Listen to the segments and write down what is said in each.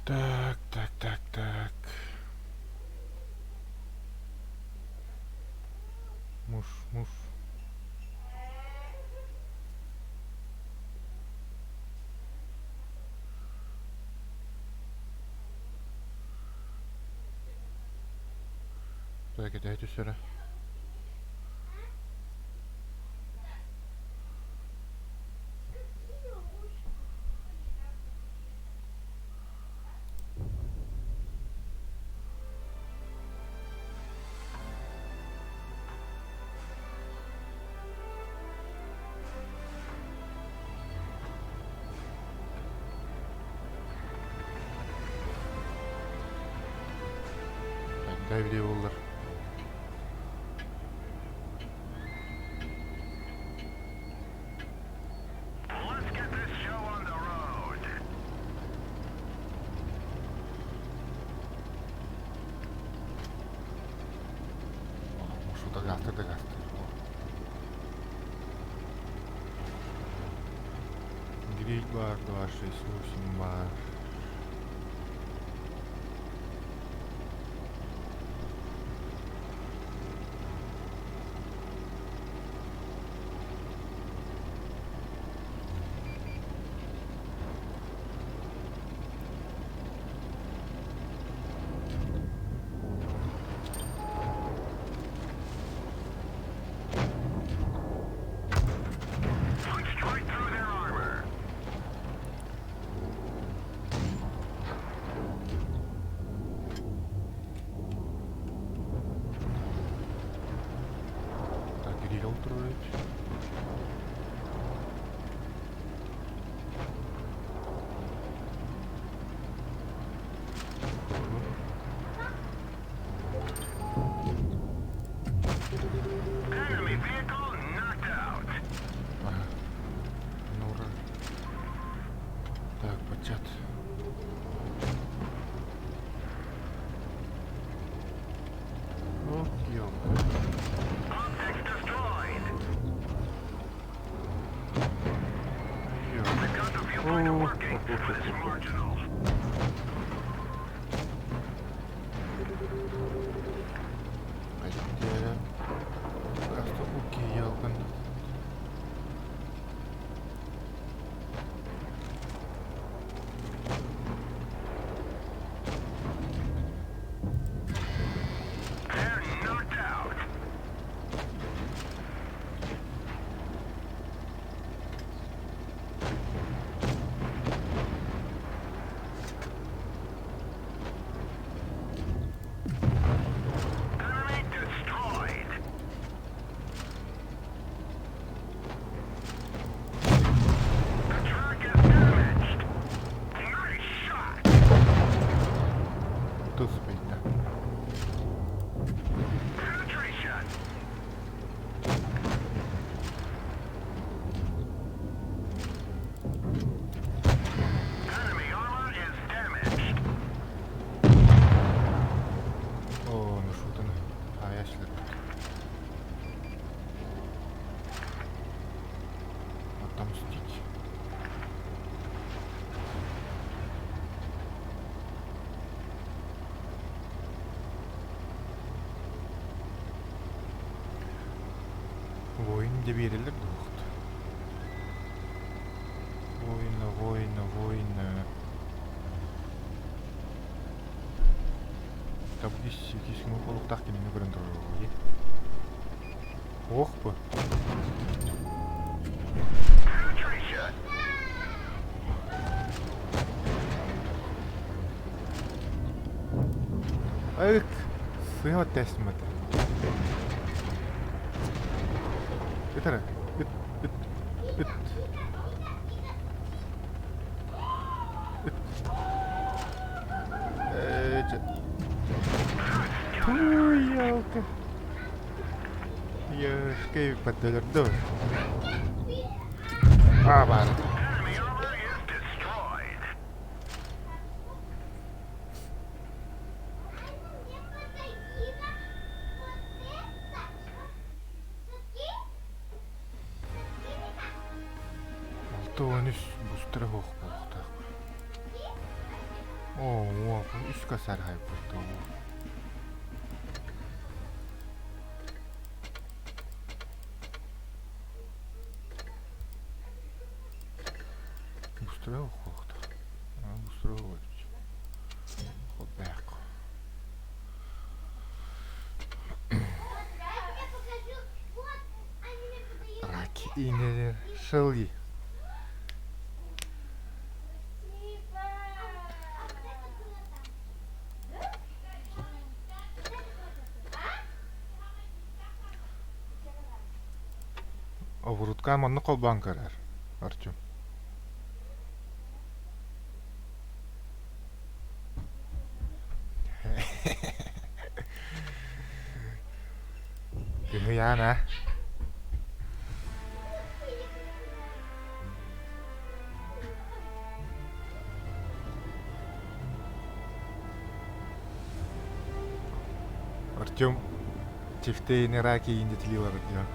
Так, так, так, так. Муж, муж. Так, кэтэһэ түс эрэ. Хайда эбитэ буоллар. Let's get this show on the road. Маршрута гаастар да гаастар. Гриль бар, 268 бар. Punched right through their armor. Так, гриль олтурует. Enemy vehicle knocked out. Ага. Ну, ура. Так, почат. Ох, ёлка. Optics destroyed. Ёлка. They've got the viewfinder О, working, but it's marginal. Айдера. Просто укиялгын. They're knocked out. Enemy destroyed. The truck is damaged. Nice shot. Туспейта. Penetration. Enemy armor is damaged. О, ну шутаны. А, я слепит. Отомстить. Воин дьэ биэрэллэр дуоҕут. Воина, воина, воина. Табыс иккис олуктаах кинини көрөн турар дии. Ох бу. Penetration. Айык. Сыһа тэсмэт. Ыт эрэ. Ыт, ыт, ыт. Ыт. Ээ, чэ. Туй, елка. Ешкей поддөлөрдө. А, баар. Enemy armor is destroyed. 63 бустара суох буолуохтаах. Оо, үс косарь хайбыт Бустура охуохтах. Бустура Холбаах. Раки инелер шылги. Обурутка маннык холбоон көрөр, Артем. Кыһыйаан аа? Артем Тефтейни раки индитилилар диэн.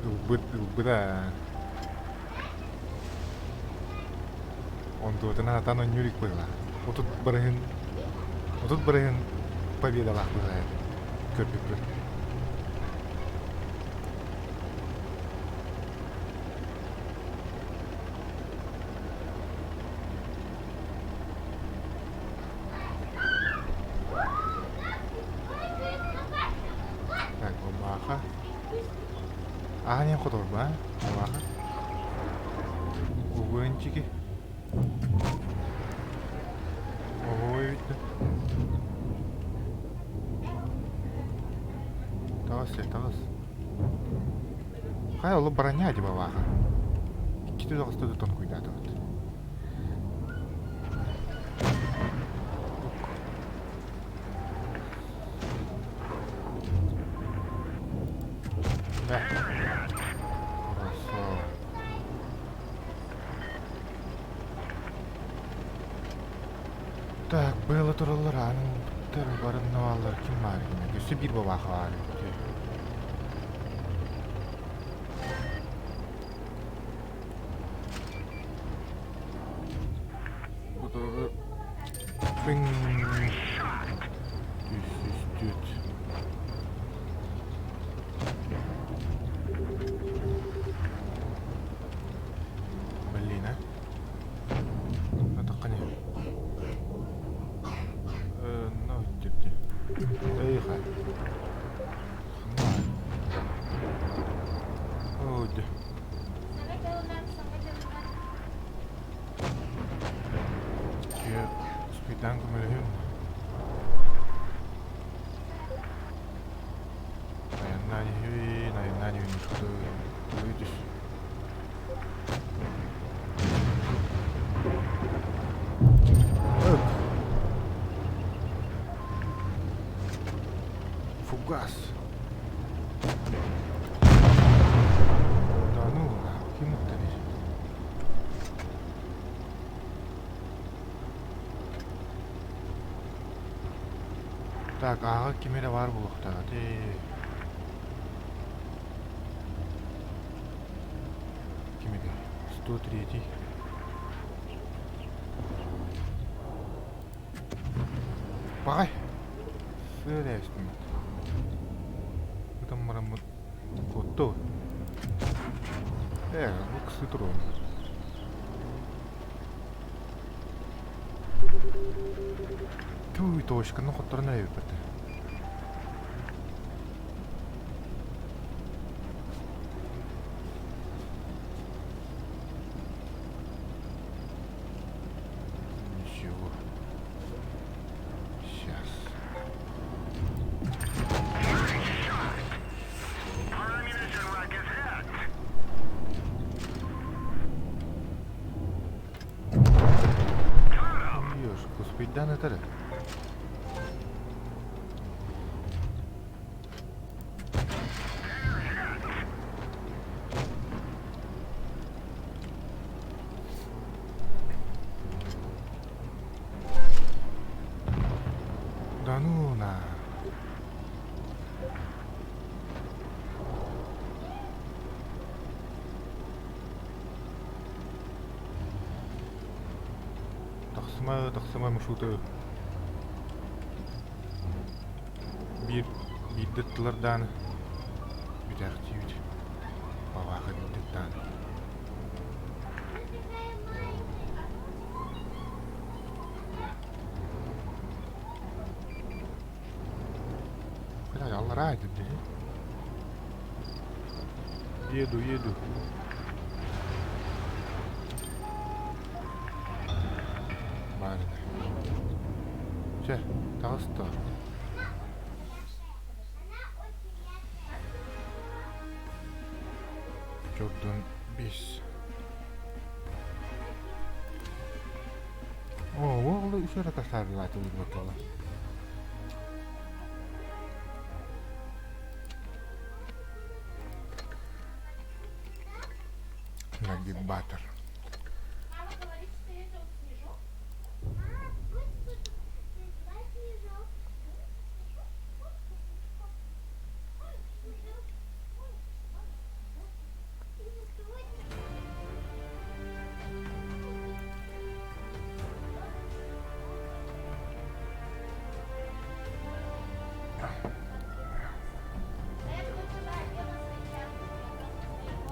Ылбыт, ылбыт аа. Онтуотун атан оонньуур илик быһыылаах. Отут барыһын, отут барыһын победалаах быһыылаах көрбүппүт. Так, бабаха. Аха не хоторба, бабаха. Угуэнчики. Ой, Таҕыс, таҕыс. Хайа ол броня дии бабаха. Иккитэ таҕыста да тонкуйдаатыбыт. Да. Красава. Так, было тураллар аанын барынналар ким баар эбит? Өссө биир бабаха баар эбит. Бing. Үс, түөрт. Блин, а? Атахха не? Ну, дипти. Эй, хай. Ой, Спитан көмөлөһүм. Айаннаан иһин, айаннаан иһин түс. Фугас. Да ну, ким уктаныр? Так, ааҕа ким эрэ баар буолуохтаах этэ. Ким этэ? 103-й. Баҕай! Сыа дэстим. Ытам бараммыт куотту. Э, бу кысы туруом. Туй, точканы хотторон эбиппит. Ничего. Сейчас. Ёж, успейдан это. Да ну на. Тахсыма, тахсыма маршруты биир биирдэ ыттылар даҕаны бүтээхтиибит. Бабааха биирдэ ыттаҕына. Бля, аллараа этим дии. Еду, еду. Баар этэ. Чэ, таҕыста. Чордун бис. Оо, уол үс эрэ тахсаарылааты буолла. Нагибатор.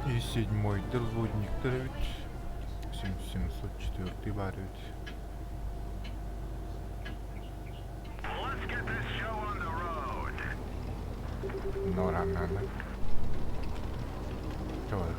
И седьмойдар взводниктар эбит. 704 баар эбит. Let's get this show on the road. Нора надо. Давай,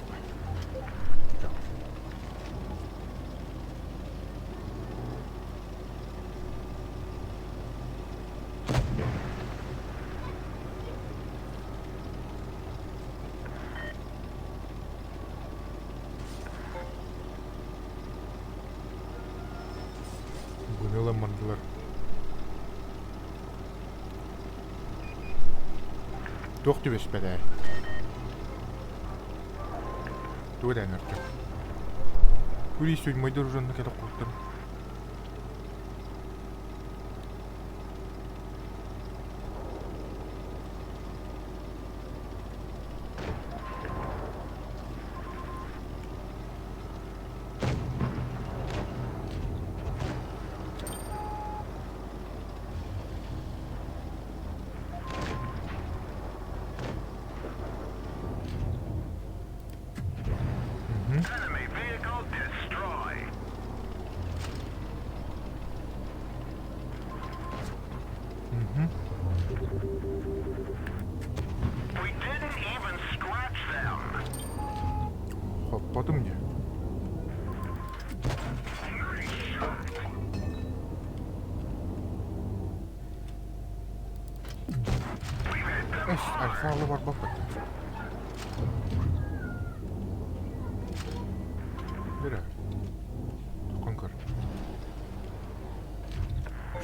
Быны ыламмардылар. Туох түбэспэтэй? Тугу этээн Артем? Күрии седьмойдар ужанна кэлэ куттар. Enemy vehicle destroyed. We didn't even scratch them. Хоппотум дии. Эс, альфа барбаппыт. Бері. Тоққан көр.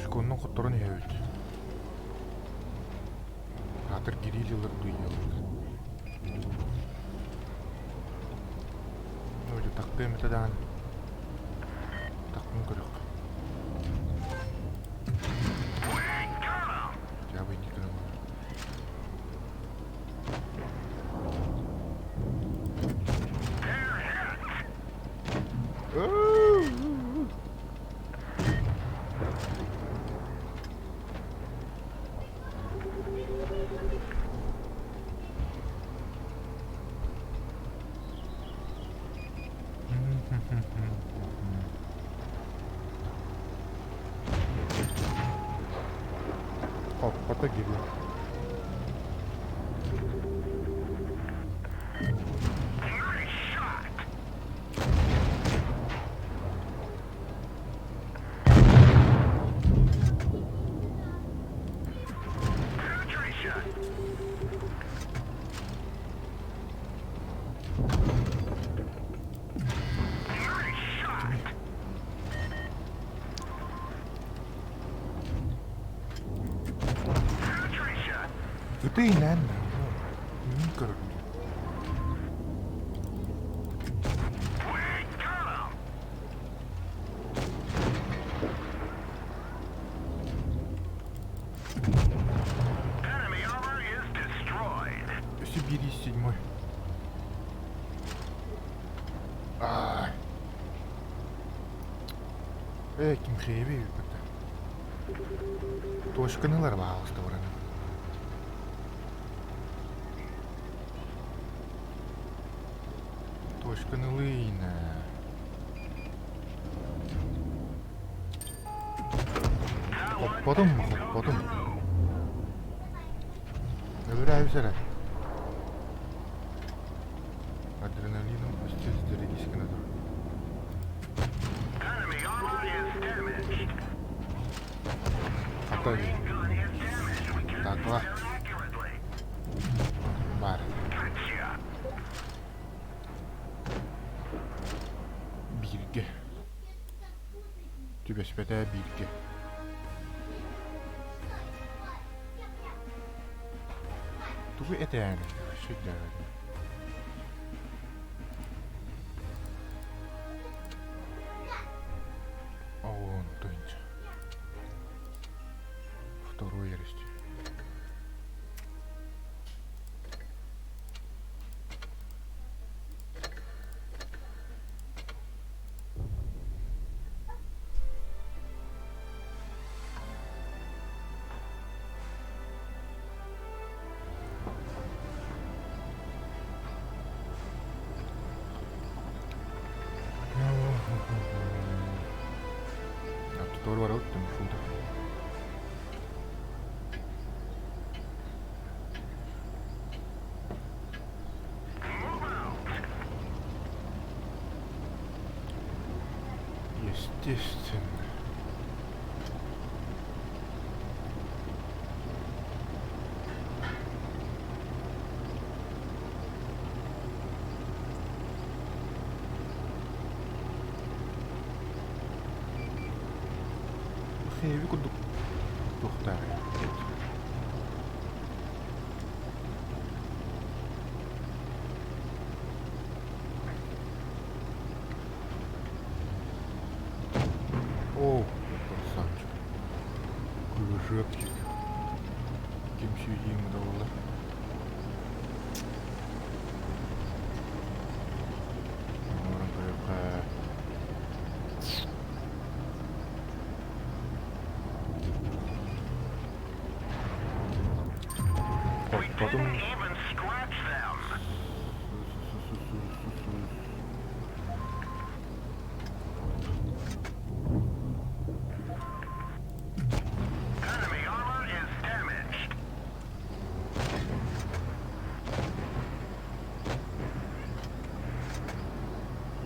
Шконнун хотторон иһэбит. Аатыр гирилилар дуйалар. Ой, тахтыам этэ даҕаны. Тахпын көрөх. Хотя бы не Хоппото гири. Nice shot. Penetration. Nice shot. Penetration. Ытыйнан мин көрөрбүн. We got 'em. Enemy armor is destroyed. Өссө биир седьмой. Ай. Ээ, ким хэви ыыппыта. Точканы ылар баҕаласта баран. Точканы ылыйна. Хоппотум, хоппотум. Өлөрөөбүс эрэ. Адреналином өссө зарядись гына тур. Хата Такла. Баар. Бииргэ. Түбэспэтэ бииргэ. Тугу этээн сүрдээҕин. Оон тыынча. Второй ерести. Тутору барабыт фута. Естественно. Хэви курдук туохтаах О, красавчик. Кружопчик. Ким сүйдиим доллар. Оҥорон көрүөххэ. Хоппотум.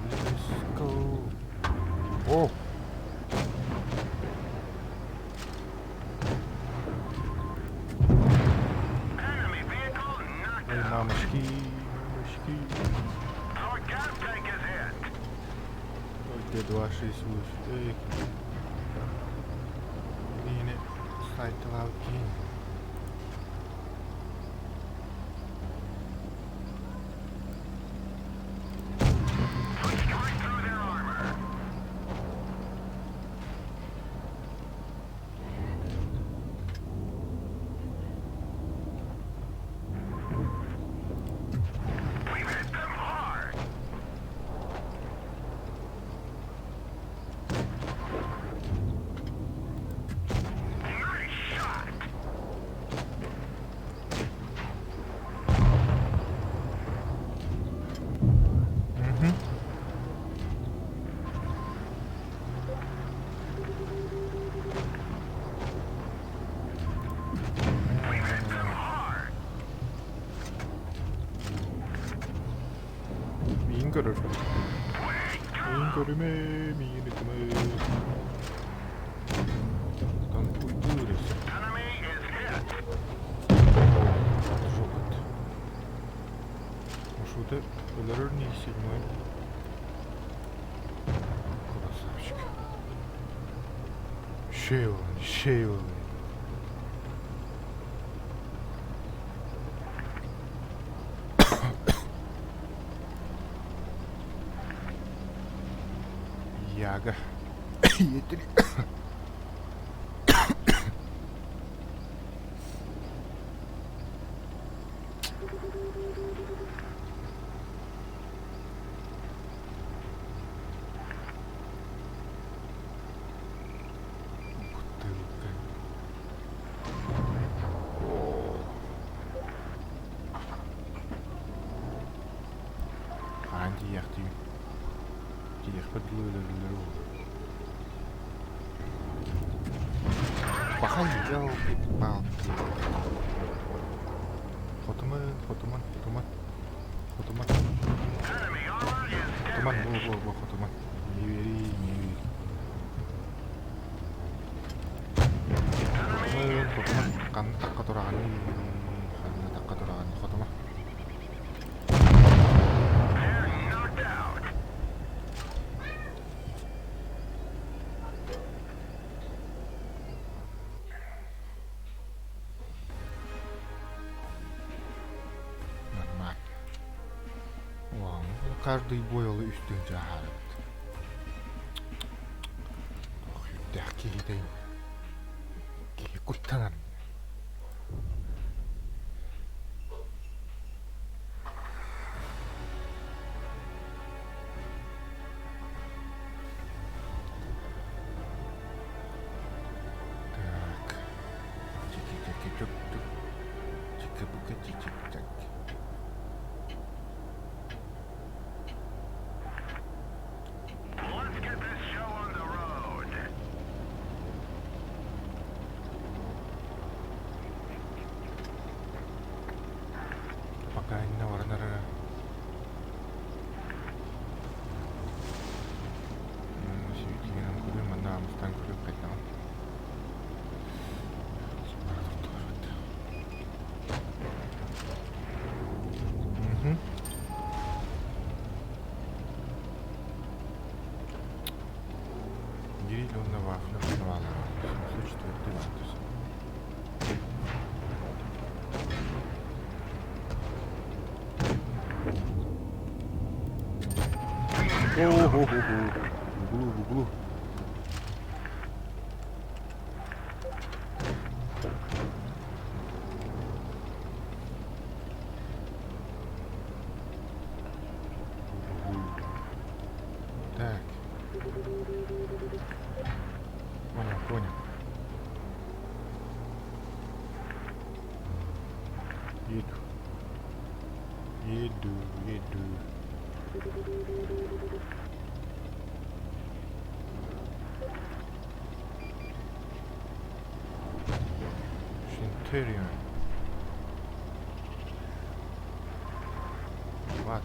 Let's go. О! Эй, мамочки, мамочки. Т268. Эй. Миини сайтылаабыт киин. Мгм. Миин көрөр. Миин көрүмэ, миин ытымы. Танкуйдуур өссө. Жопот. Маршруты өлөрөр не седьмой. Красавчик. Шейл, шейл. Яга. Е3. Хаһан тиийиэхтиибин? Тиийиэхпэр дылы өлөрөллөрө буолуо. Пахай, елки-палки. Хотуман, хотуман, хотуман, хотуман. Хотуман, во, во, во, хотуман. Не вери, не вери. Хотуман, хотуман, ханна тахха тураҕыный, ханна тахха тураҕыный, хотума. Нормально. Вау, каждый бой ол үстүн дьааһарабыт. Ох, үрдээх киһитэй. Киһи куттанар. Так. Чики-чики-чук-чук. Чики-бука-чичик-чак. Let's get this show on the road. Пока иннэ баран эрэрэ. Сибикинэн көрүм, манна амыстаан көрүм хайдаҕын. Мгм. Гриль уонна вафля бааллар. 704 ватус. О-хо-хо-хо. В углу, в углу. Так. Понял, понял. Еду. Еду, еду. Centurion. What?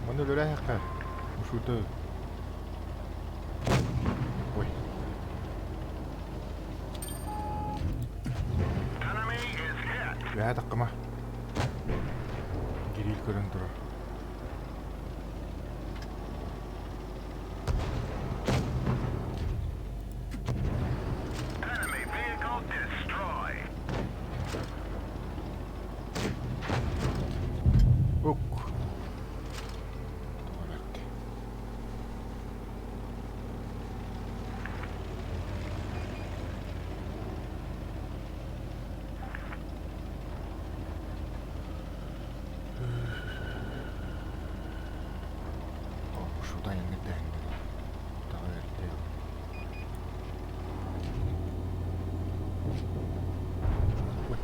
Маны өлөрөөһөххө ушута Ой. Enemy is hit. Үөһэ таххыма. Гирил көрөн турар. Enemy vehicle destroyed. Ук. Тоҕо бэрт. Шудан Тоҕо бэрт. Ой.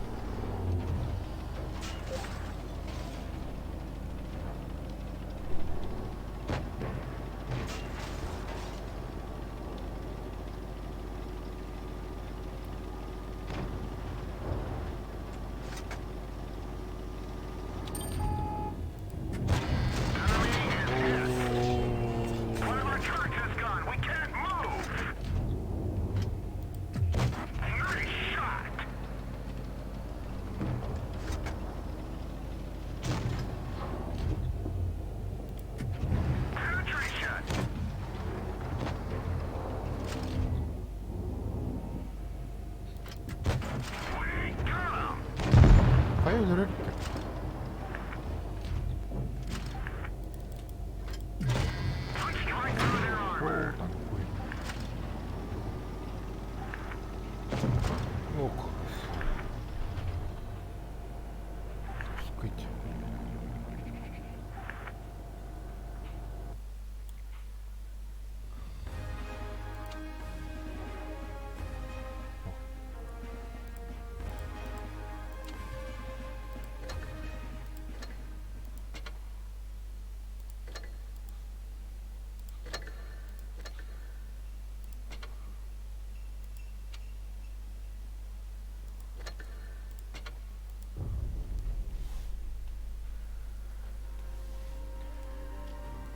One of our trucks is gone. We can't move. Nice shot. Penetration. We got him. Хайа өлөрөр Punched right through their armor. Танкуй. Ох. Скыть. О.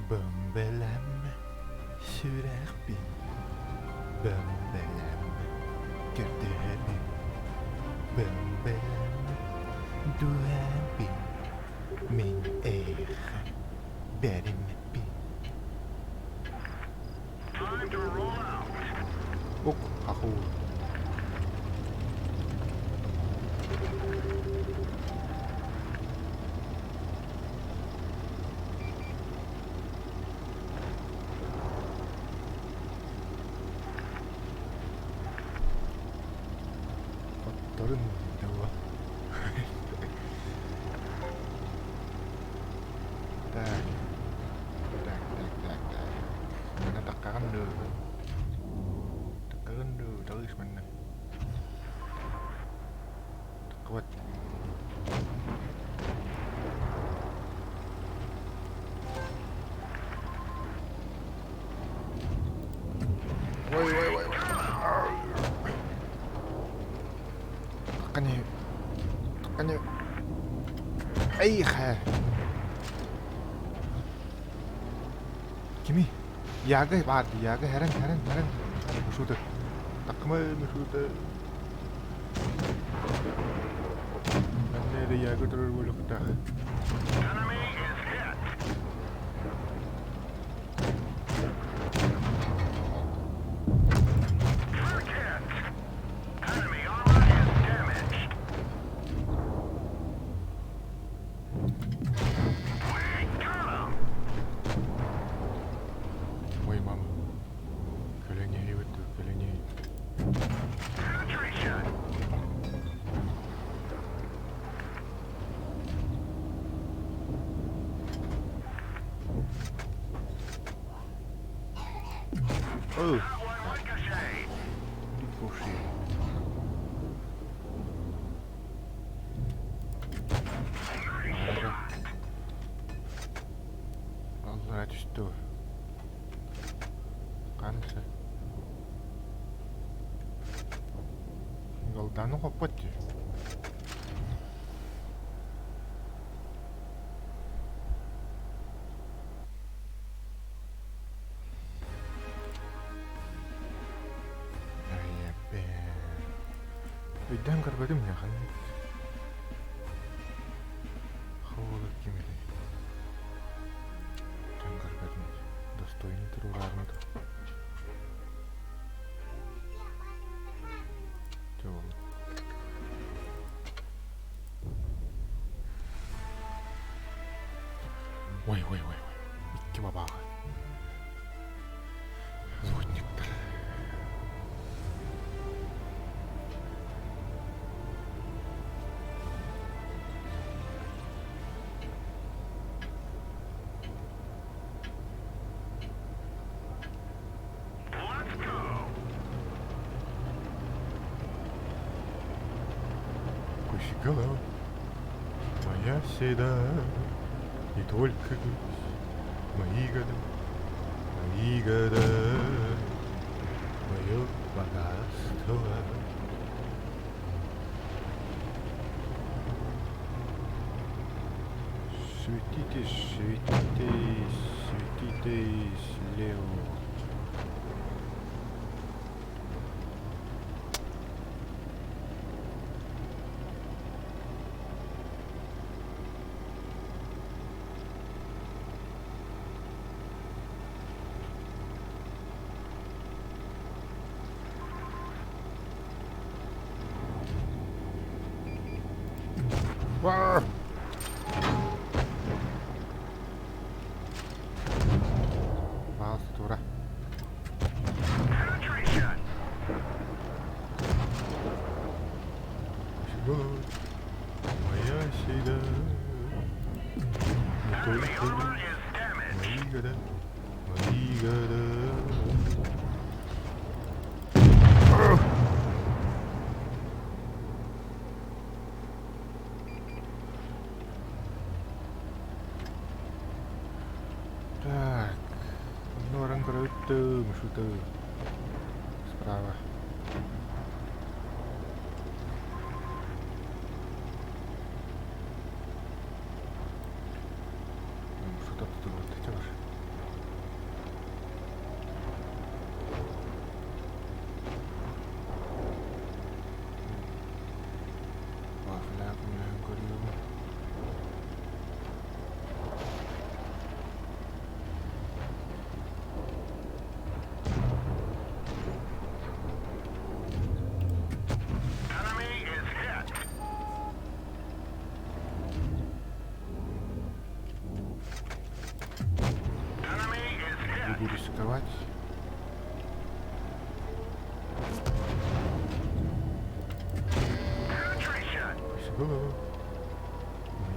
Бөмбөлөм сүрэхпин, бөмбөлөм көрдөһөбүн, бөмбөлөм дууһабын, мин эйиэхэ бэриммэппин. Time to roll out. Ок, хахуул. Хотторун дуо? Так, так, так, так, так. Манна таккаҕын дуо? Таккаҕын дуо? Таҕыс манна. Таккыбат. Ой, ой, ой, ой. Такканы. Такканы. Эйхэ. Кими? Яга баар дии, Яга хэрэн, хэрэн, хэрэн. Мушута. Таккыма мушута. Манна эрэ Яга турар буолуохтаах. Enemy is hit. Truck hit. Enemy armor is damaged. We got him. Ой, мама. Көлөҥүһүйбүт дуу, көлөҥүһүй. Penetration. Oh, That one ricochet. ricochet. Аара. Аллара түстэ Ханса. Голданы хоппот дии. Өйдөөн көрбөтүм я ханнык. Хоолук ким этэй? Өйдөөн көрбөтүм. Достойный туруораарына дуо? Дьэ буолла. Ой, ой, ой, ой. Икки бабааҕы. Лутниктар. Let's go. Пусть голова моя седа, не только грусть, мои года, мои года, мое богатство. Светите, светите, светите слева. Ва! Пожалуйста, тура. Penetration. Голова моя седа, не Enemy только armor грусть, is damaged. мои года, мои года. Так, ну ранкрыты, что справа. Что тут вот эти ваши?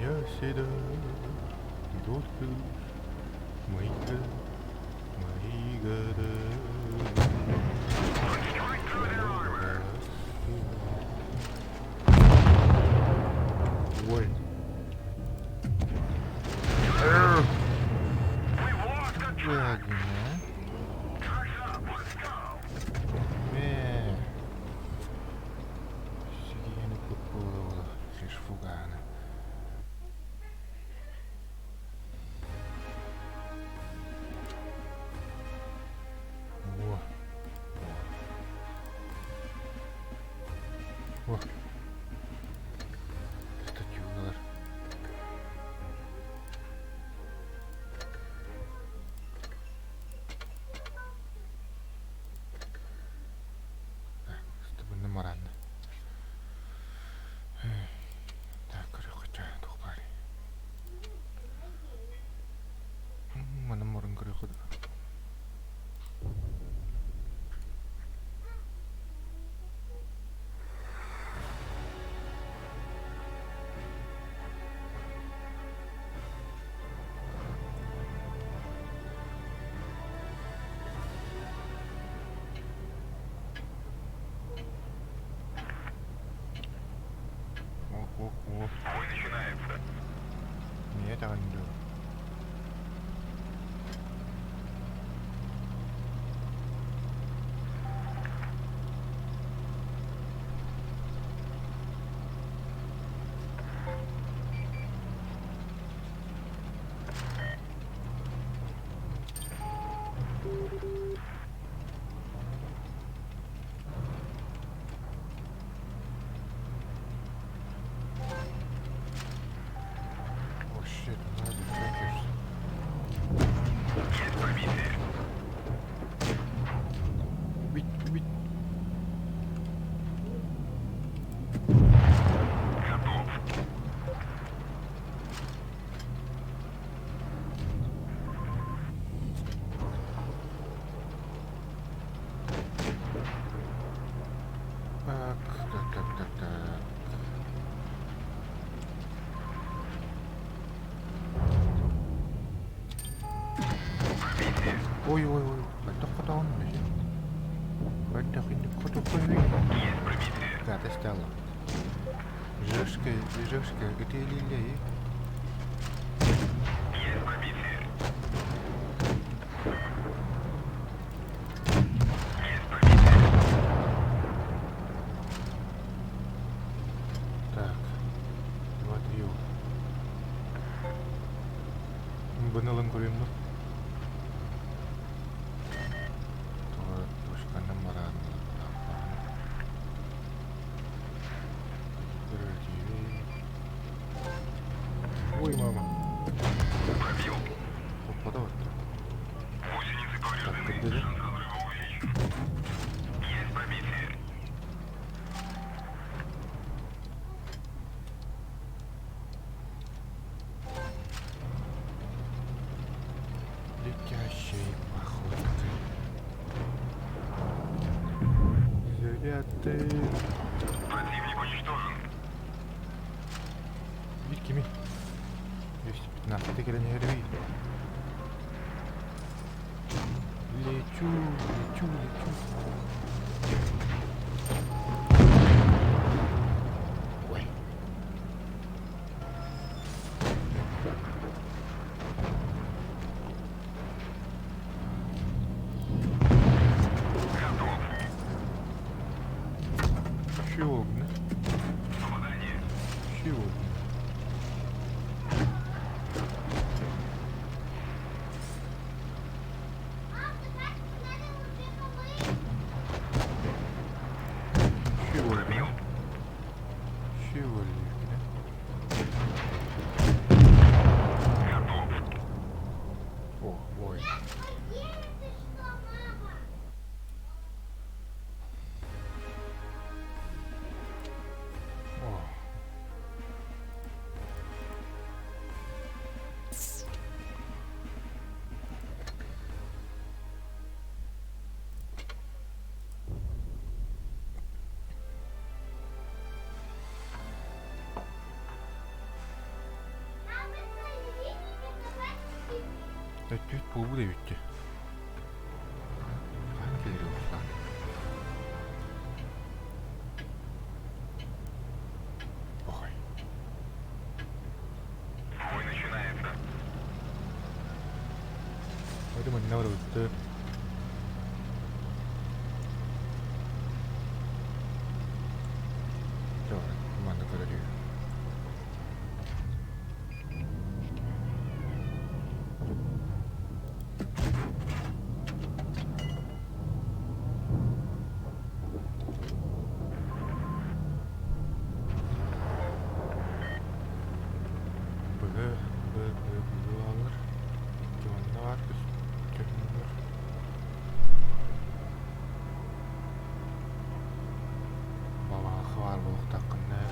Моя седая только майка, мои года. Strike through their armor. Ой. We've lost a track. Ладно. Tracks up. Let's go. Мэ. Сигиэни буола-буола шишфугааны. О. О. Статьялар. Так, чтобы маранна. Так, көрүөххэ туох баарый. Манан мурун көрүөххэ. О, о, о. Бой начинается. Нет, даҕаны дуо? Oh shit, another trackers. Есть пробитие. Wait, wait. Готов. Так, так, так, так, так. Пробитие. Ой, ой, ой, хайдах хотоҕун Хайдах инник хотоххой. Есть пробитие. Гата стала. Жешка, жешка, где лилей? Есть пробитие. Есть пробитие. Так, 2-3. Быналын көрөм ну. Точканы маран. Ой, мама. Пробил. Опа, давай. Гусеницы Так, повреждены. где же? Шанс разрыва увеличен. Есть пробитие. Летящей походкой. Зря ты. Противник уничтожен. Видите, 215 кэлэн иһэр. Лечу, лечу, лечу. Ой. Готов. Чего? Попадание. Чего? Өттүбүт буолбут эбит Хаһан кэлэр Руслан? Ой. Бой начинается. Вроде манна барыбыттар. Манна көрөрүү. Быһы, бы, бы, быһалар. Икки манна баар көстөннөр. Балаҕа баар буолуохтааххын ээ.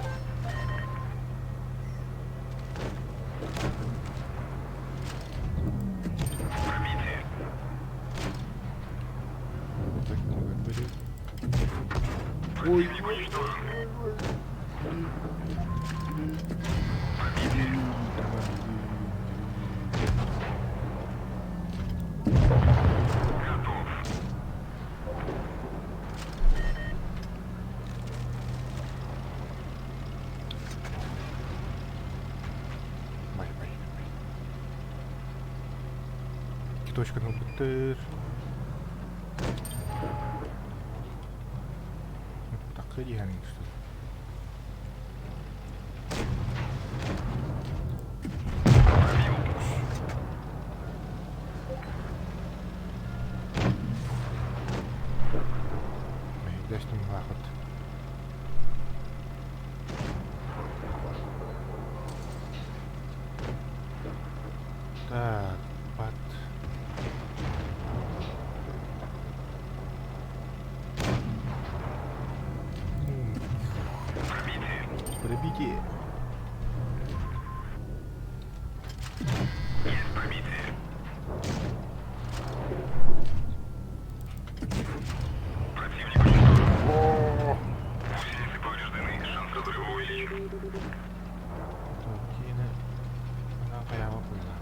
Ой, ой, ой, ой. Бай, бай, бай. Икки точканы ылбыттар. Такка диэхэнин что Мэһэйдээстим баахыт. Так, бат. Пробитие. Есть пробитие. Противник уничтожен. Гусеницы повреждены. Шанс разрыва увеличен. Киинэ хайаҕа куйла.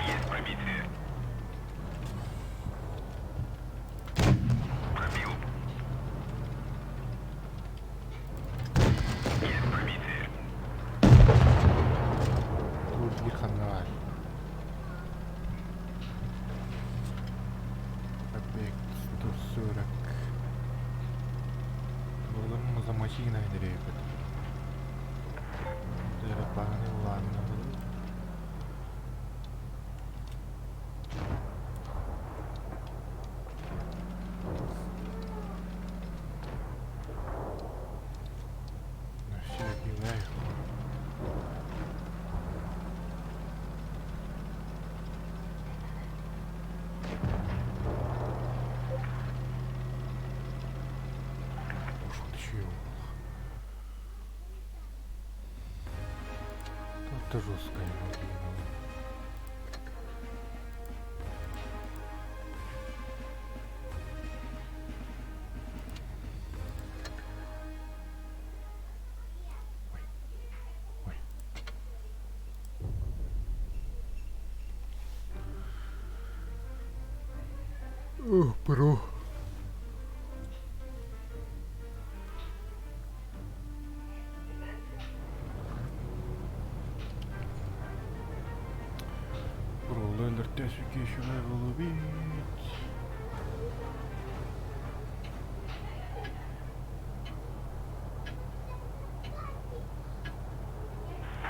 Есть пробитие. Пробил. Есть пробитие. Тур биир ханна баар. Объект 140. Буолан замочина нэрээбит. Терапаны улааннабын. На все убиваю. Уж вот еще и Это жесткая мобильная. Ой. Ой. Ох, бро. Бро, өлөртөөсүккэ үчүгэй буолубут.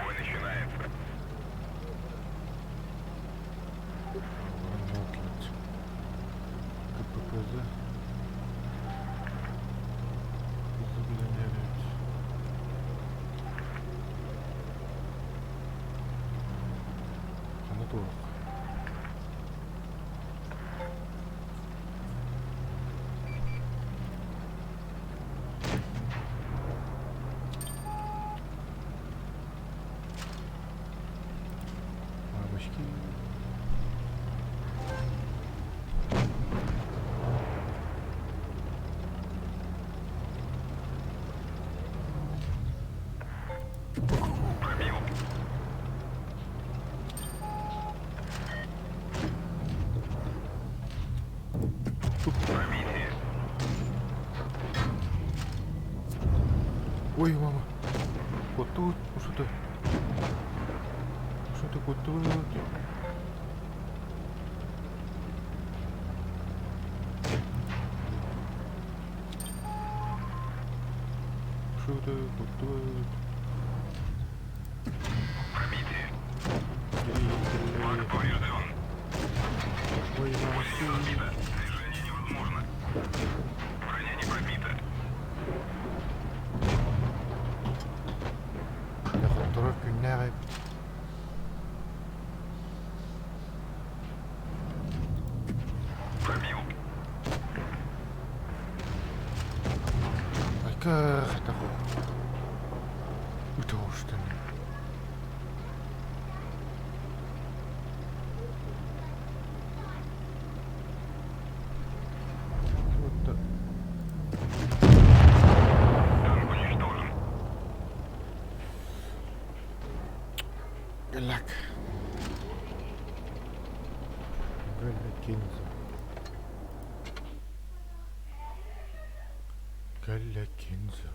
Бой начинается. КППЗ. Кызы билэн эбит. Аны туох. Ой, мама. Куттубут, ушута. Ушута куттубут. Ушута куттубут. Пробитие. Флаг поврежден. Ой, мама. Пробито. Движение невозможно. Броня не пробита. Дьэ, хотторор күннээх эбит. Пробил. Айка, хайдах Үтөҕүстэн. Танк уничтожен. Good luck. Кэллэ Кинзо. Кэллэ Кинзо.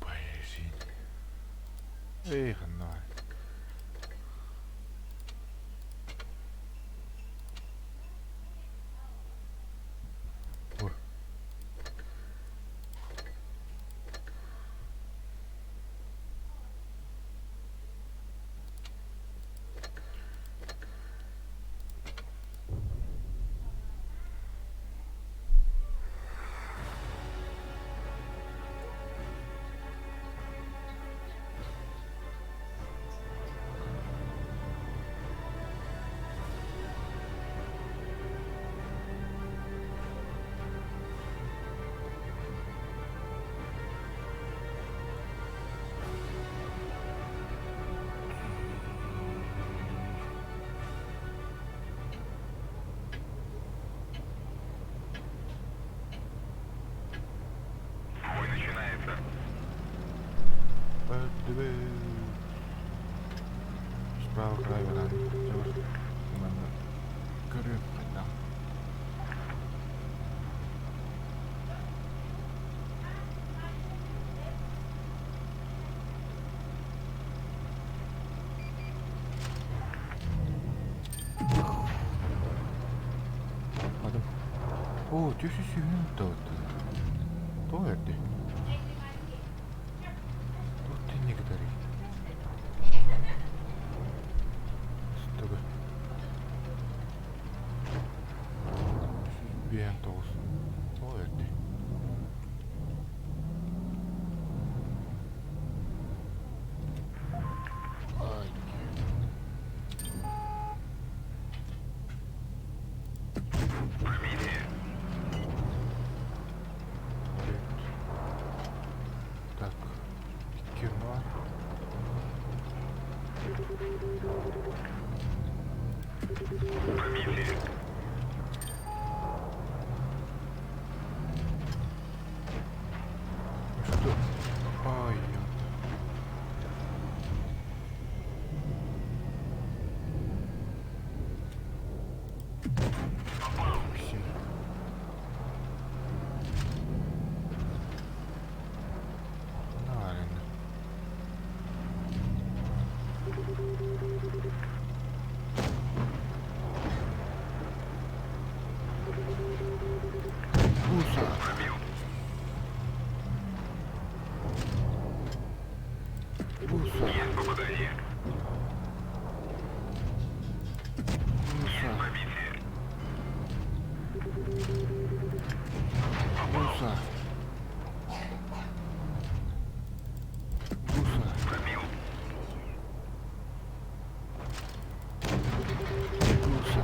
Поэзия. Эй, ханна. Бой начинается. Справа край варан. Көрүм хайдах. Adam. Оо, түс сүүнүн тоҕутtu. Тоҕо эрдэ? Туох тиннигитэрий? Тугу? 59. Тоҕо эрдэ? Что? Ай, ёпта. Все. Правильно. Гуса. Гуса. Гуса. Гуса. Гуса. Гуса.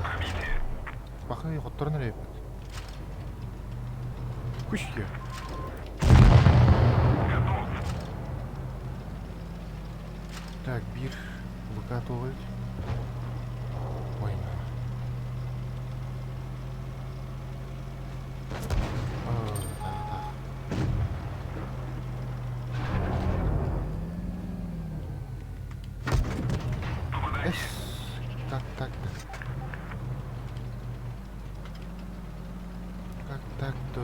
Бахы хотторон эрэ эбит. Күшке. Так, биир Лука туолуйт. Ой, Эс, так, так, так. Как так-то?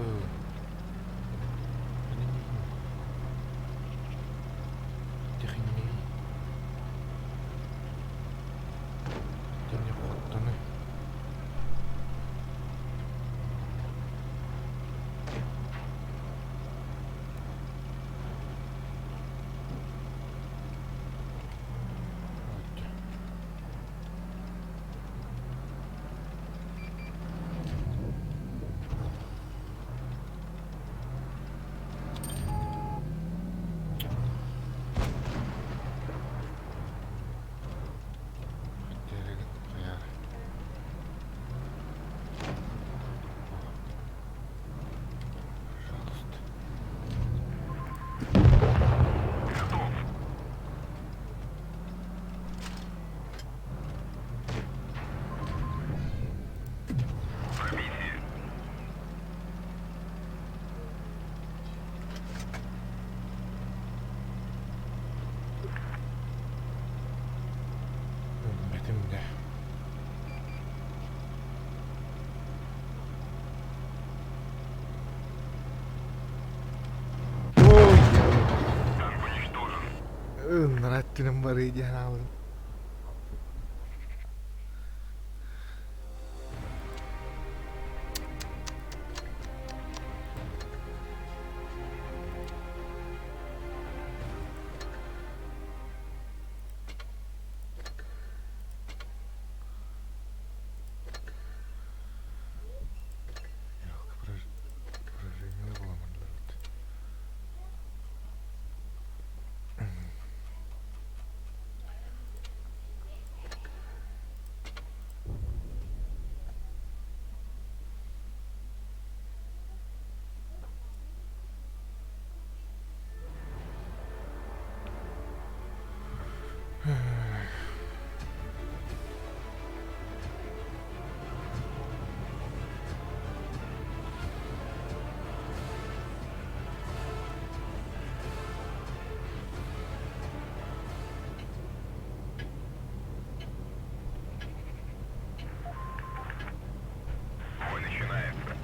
Технии. Тени хоттону. Пожалуйста. Өлбөтүм да. Ой, Ыннараттыным барыы диэн аалым. Поражение буламаннарбыт. Бой начинается.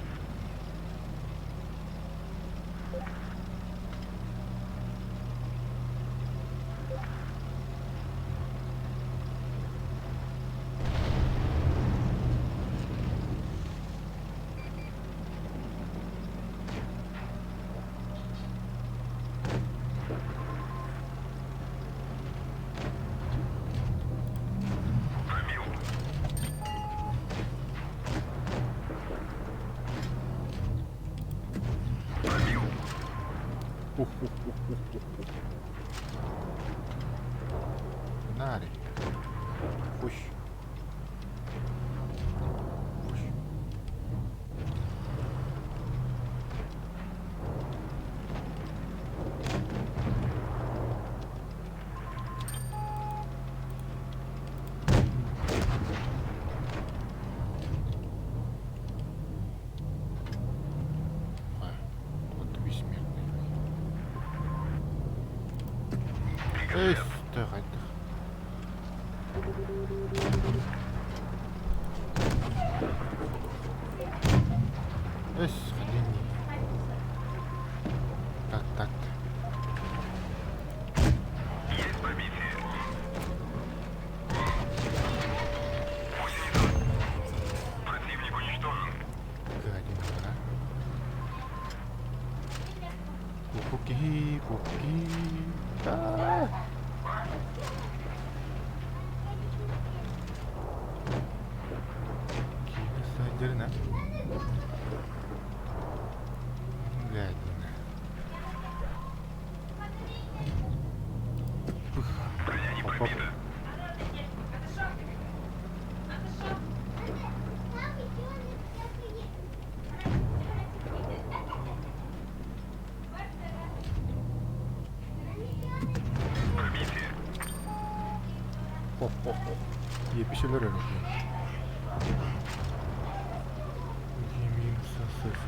Пробил. Пробил. Нари. Хуш. Хуш. Эс, ханньи. Так, так. Есть пробитие. Гусеница. Противник уничтожен. Гадина. Купуки, купуки. Да. Киинэ сылдьарына. Гадина. Пых. Броня не Оп, оп. пробита. Пробитие. Хо-хо-хо. Епишелер öyle. Минус СС.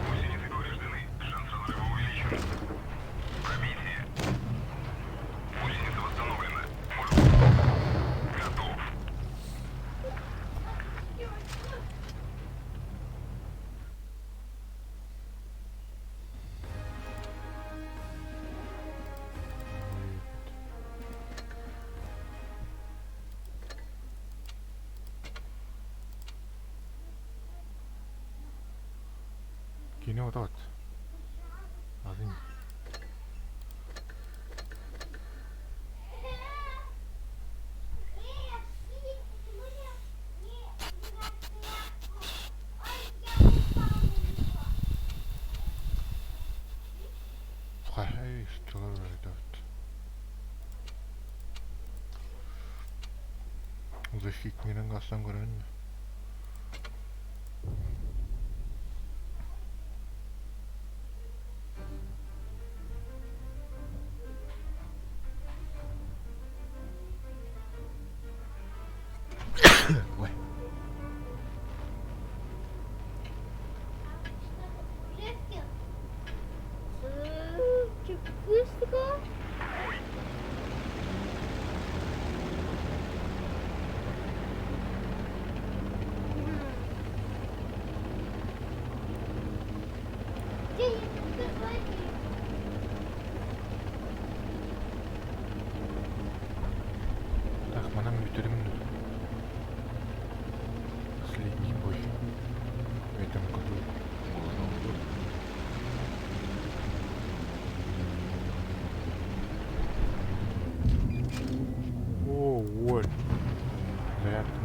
Гусеницы повреждены. Шанс разрыва увеличен. Пробитие. Гусеница восстановлена. Может... Готов. Кини отоот. Атын. Хай, что это? Защитник гасан көрөн. Ой. Так, манан бүтэрим. Последний бой в этом году. Новый год. О, вот. Зарядка.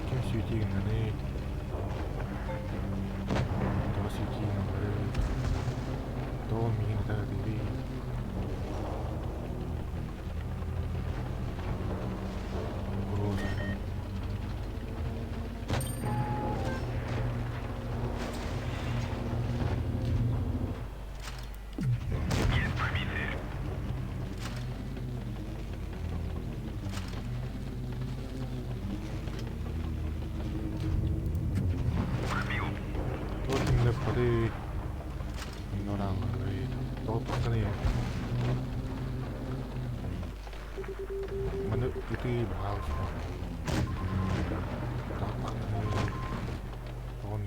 Ким сүүтигиннани тоҕо сүүтигиннары тоҕо миигин ытаатыырый Угроза. Есть пробитие. Пробил. Вот именно входы. Нораллары. Тоҕо пахтаны. Маны ытыы пожалуйста. Тоҕо пахтаны. Тоҕо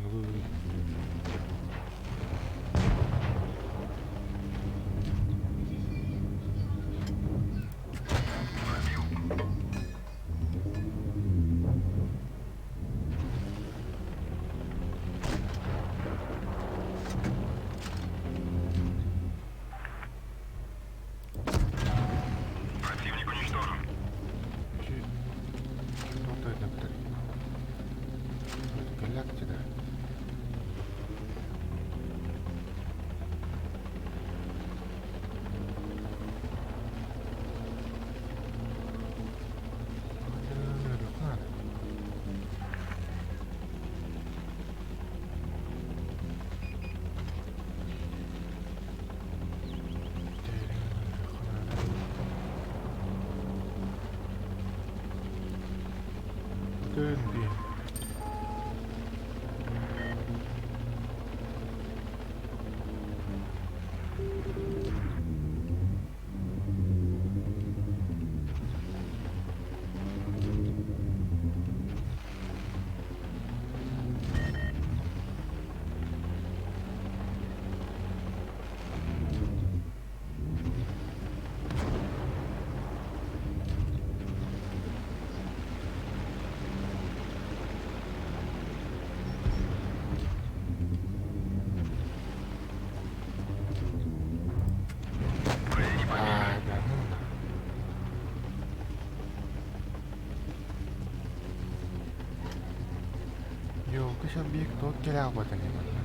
Пробил. Противник уничтожен. Кыша биир туох кэлэ аҕалбатыный манна?